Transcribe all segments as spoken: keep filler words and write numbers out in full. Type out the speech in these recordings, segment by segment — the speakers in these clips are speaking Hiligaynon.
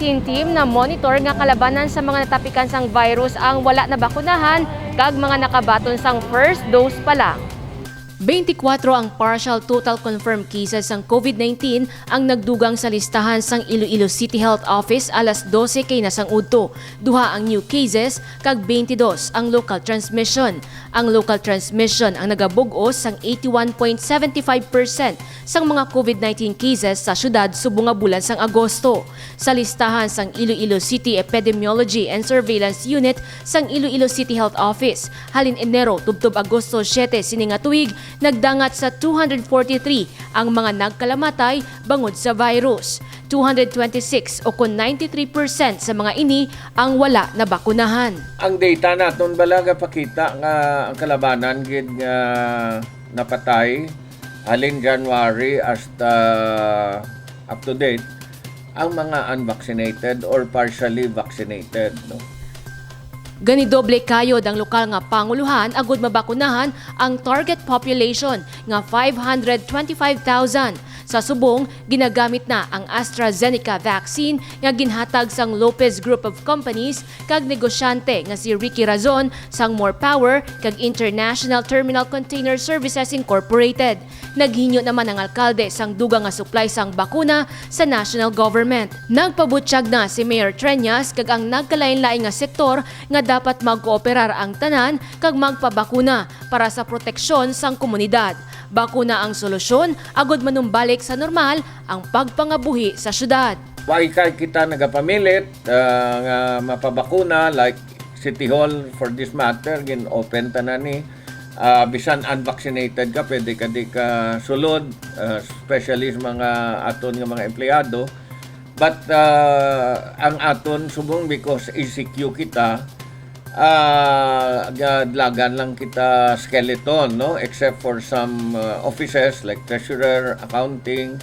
Team na monitor nga kalabanan sa mga natapikan sang virus ang wala nabakunahan kag mga nakabaton sang first dose pa lang. Twenty-four ang partial total confirmed cases sang COVID nineteen ang nagdugang sa listahan sang Iloilo City Health Office alas dose kay na sang udto. Duha ang new cases kag twenty-two ang local transmission. Ang local transmission ang nagabug-os sang eighty-one point seven five percent sang mga COVID nineteen cases sa syudad subong nga bulan sang Agosto. Sa listahan sang Iloilo City Epidemiology and Surveillance Unit sang Iloilo City Health Office, halin Enero tubtob Agosto siete sini nga tuig, nagdangat sa two hundred forty-three ang mga nagkalamatay bangod sa virus. Two hundred twenty-six o kon ninety-three percent sa mga ini ang wala nabakunahan. Ang data naton bala gapakita nga ang kalabanan gid nga napatay halin January hasta up to date ang mga unvaccinated or partially vaccinated, no? Gani doble kayod ang lokal nga pangulohan agud mabakunahan ang target population nga five hundred twenty-five thousand. Sa subong, ginagamit na ang AstraZeneca vaccine nga ginhatag sang Lopez Group of Companies kag negosyante nga si Ricky Razon sang More Power kag International Terminal Container Services Incorporated. Naghinyo naman ang alkalde sang dugang nga supply sang bakuna sa national government. Nagpabutyag na si Mayor Treñas kag ang nagkalainlain nga sektor nga dapat magkooperar ang tanan kag magpabakuna para sa proteksyon sang komunidad. Bakuna ang solusyon agud manumbalik sa normal ang pagpangabuhi sa syudad. Way kay kita nagapamilit, ah, nga mapabakuna, like City Hall for this matter, gin-open tanan ni, ah, bisan unvaccinated ka, pwede ka di ka sulod, ah, especially sa mga aton nga mga empleyado. But, ah, ang aton subong, because E C Q kita, ah, gadlagan lang kita skeleton, no? Except for some, ah, offices like treasurer, accounting,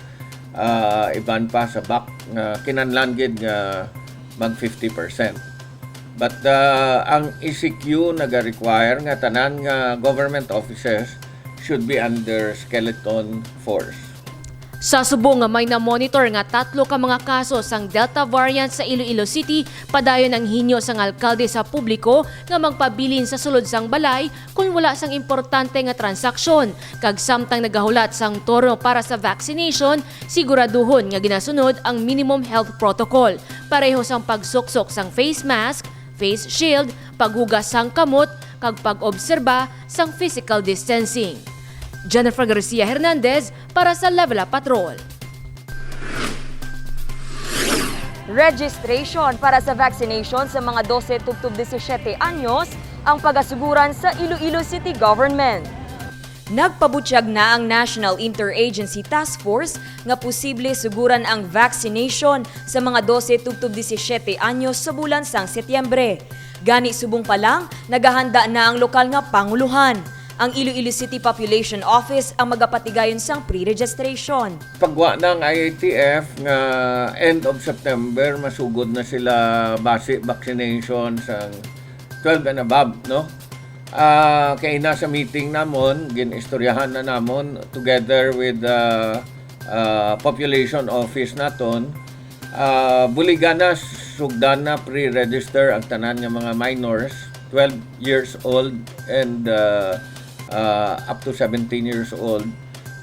ah, iban pa sa back nga kinahanglan gid nga mag fifty percent. But, ah, ang E C Q naga-require nga tanan nga government offices should be under skeleton force. Sa subong nga may na-monitor nga tatlo ka mga kaso sang Delta variant sa Iloilo City, padayon ang hinyo sang alkalde sa publiko nga magpabilin sa sulod sang balay kon wala sang importante nga transaksyon, kag samtang nagahulat sang turno para sa vaccination, siguraduhon nga ginasunod ang minimum health protocol, pareho sang pagsuksok sang face mask, face shield, paghugas sang kamot, kag pag-obserba sang physical distancing. Jennifer Garcia Hernandez para sa Level Up Patrol. Registration para sa vaccination sa mga dose tubtob disisiete anyos ang pagasuguran sa Iloilo City Government. Nagpabutyag na ang National Interagency Task Force nga posible suguran ang vaccination sa mga dose tubtob disisiete anyos sa bulan sang Setyembre. Gani, subong pa lang, nagahanda na ang lokal nga pangulohan. Ang Iloilo City Population Office ang magapatigayon sang pre-registration. Pagwa na ang I A T F nga end of September, masugod na sila basi vaccination sang twelve and above, no? Ah, kay na sa meeting namon, gin-istoryahan na namon together with the, ah, population office naton. Ah, buligan na, sugdan na, pre-register ang tanan nga mga minors, twelve years old and, ah, ah, up to seventeen years old,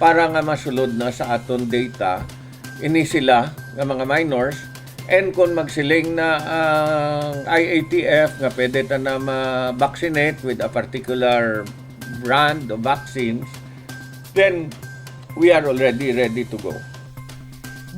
para nga masulod na sa aton data ini sila nga mga minors. And kung magsiling na ang I A T F nga pwede ta na ma-vaccinate with a particular brand of vaccines, then we are already ready to go.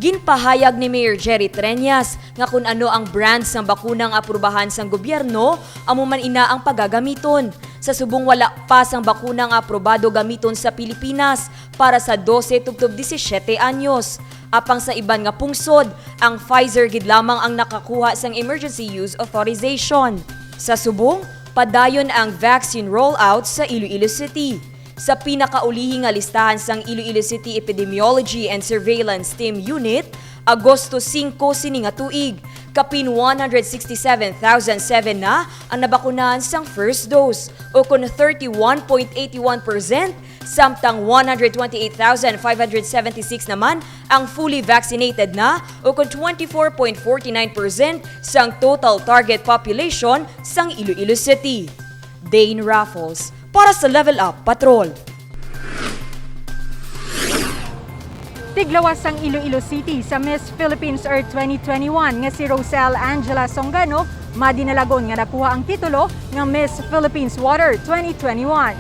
Ginpahayag ni Mayor Jerry Treñas nga kun ano ang brand sang bakuna nga aprubahan sang gobyerno, amo man ina ang pagagamiton. Sa subong, wala pa sang bakuna nga aprobado gamiton sa Pilipinas para sa dose tubtob disisiete anyos. Apang sa iban nga pungsod, ang Pfizer gid lamang ang nakakuha sang emergency use authorization. Sa subong, padayon ang vaccine rollout sa Iloilo City. Sa pinakaulihi nga listahan sang Iloilo City Epidemiology and Surveillance Team Unit, Agosto singko sini nga tuig, Kapin one hundred sixty-seven thousand seven na ang nabakunahan sang first dose, ukon thirty-one point eight one percent, samtang one hundred twenty-eight thousand five hundred seventy-six naman ang fully vaccinated na, ukon twenty-four point forty-nine percent sang total target population sang Iloilo City. Dane Raffles para sa Level Up Patrol. Tiglawas sang Iloilo City sa Miss Philippines Earth twenty twenty-one nga si Roselle Angela Songano, madinalagon nga nakuha ang titulo nga Miss Philippines Water twenty twenty-one.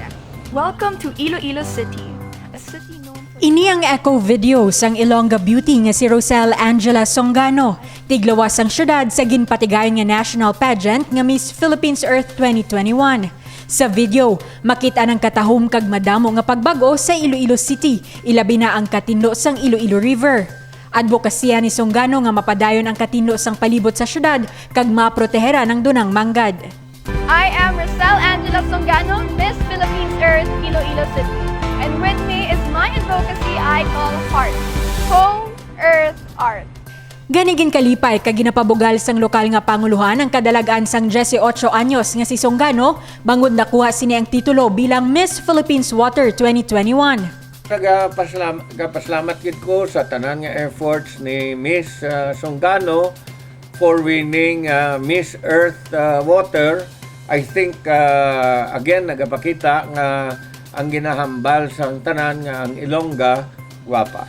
Welcome to Iloilo City, a city known for Ini ang echo video sang Ilongga beauty nga si Roselle Angela Songano, tiglawas sang syudad sa ginpatigayon nga national pageant nga Miss Philippines Earth twenty twenty-one. Sa video, makit-an ang katahom kag madamo nga pagbag-o sa Iloilo City, ilabi na ang katinlo sang Iloilo River. Adbokasiya ni Songano nga mapadayon ang katinlo sang palibot sa syudad kag maproteheran ang dunang manggad. I am Roselle Angela Songano, Miss Philippines Earth, Iloilo City. And with me is my advocacy I call Heart. Home, Earth, Art. Gani ginkalipay kag ginapabugal sang lokal nga pangulohan ang kadalag-an sang diyesyocho anyos nga si Songano bangod nakuha sini ang titulo bilang Miss Philippines Water twenty twenty-one. Nagapaslam-, nagapasalamat gid ko sa tanan nga efforts ni Miss, ah, Songano for winning, ah, Miss Earth, ah, Water. I think, ah, again, nagapakita nga ang ginahambal sang tanan nga ang Ilongga gwapa.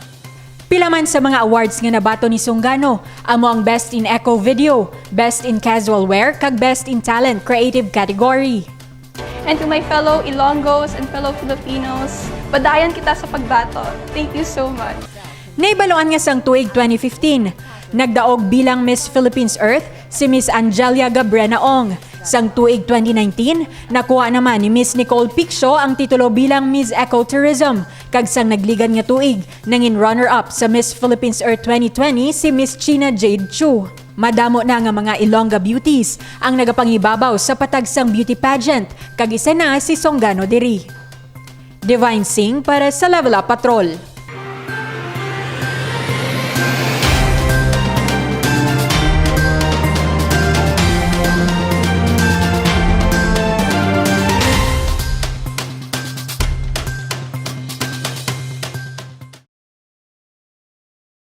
Pila man sa mga awards nga nabaton ni Songano, amo ang Best in Eco Video, Best in Casual Wear, kag Best in Talent Creative category. And to my fellow Ilonggos and fellow Filipinos, padayon kita sa pagbaton. Thank you so much. Nahibaluan nga sang tuig twenty fifteen, nagdaog bilang Miss Philippines Earth si Miss Angelia Gabrena Ong. Sang tuig twenty nineteen, nakuha naman ni Miss Nicole Piccio ang titulo bilang Miss Ecotourism, kag sang nagligad nga tuig, nangin runner-up sa Miss Philippines Earth twenty twenty si Miss China Jade Chu. Madamo na nga mga Ilongga beauties ang nagapangibabaw sa patag sang beauty pageant, kag isa na si Songano diri. Divine Singh para sa Level Up Patrol.